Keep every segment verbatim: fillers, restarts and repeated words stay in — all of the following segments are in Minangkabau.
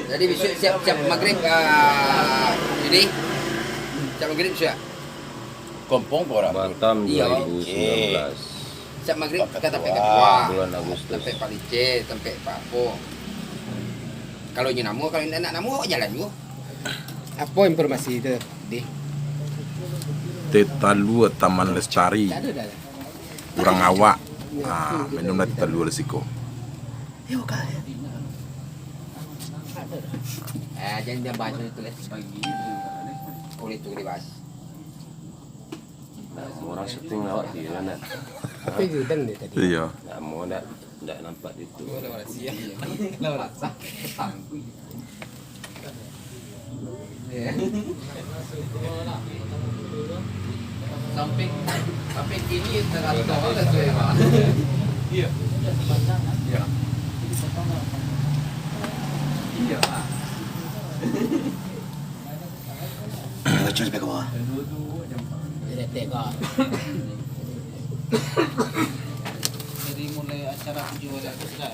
Jadi bisuak siap, siap magrib, ah, jadi siap magrib siap. Kompong ko urang tu. Batam. Iyo. Dua ribu sembilan belas. Siap magrib ka tampek ketua. Bulan Agustus. Tampek Pak Lice, tampek Pak Apo. Kalau inyo namo, kalau indak nak namo, awak jalan juo. Apo informasi tu, Dih? Teh talua Taman Lestari. Urang awak. Ah, minum lah teh talua di siko. Eh, jangan dia baca itu lah. Boleh tu dibahas. Nah, urang syuting awak di mana? Tapi gudang dia tadi. Iyo. Namo ndak, ndak nampak di itu. Samping, samping kini terasa lah tu, ya, Pak. Iya. Iya. Iya, Pak. Baca sampai ke bawah. Dia tek kau. Dari mulai acara tujuh belas Agustus dah.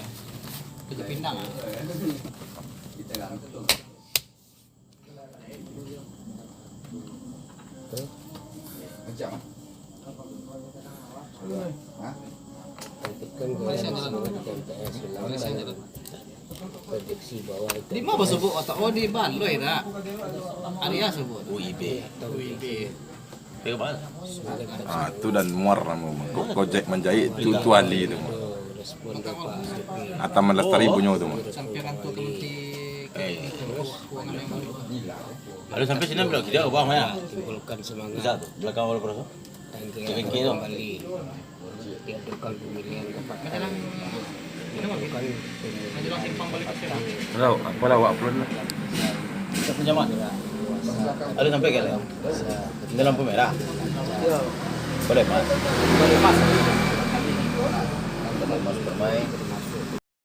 Kerja pindang ah. Macam. Hah? Malaysia jalan. Malaysia jalan. Di ma basubuik otak? Oh, di Baloi dak? Ari a subuik? U I B. U I B. Ah, tu dan Muar namo. Ko-, Kojek Manjahit tu, tu ahli tu. Taman Lestari punyo tu. Sampai kantor kementerian keuangan yang baru. Kalau sampai sini belum, kita ubah mah ya. Bisa tu, belakang Wall Cross tu. Kembali. Tahu, apalah awak pun. Kita pinjam, Mat. Ada sampai ke dalam? Ini lampu merah. Boleh, Mas. Boleh, Mas.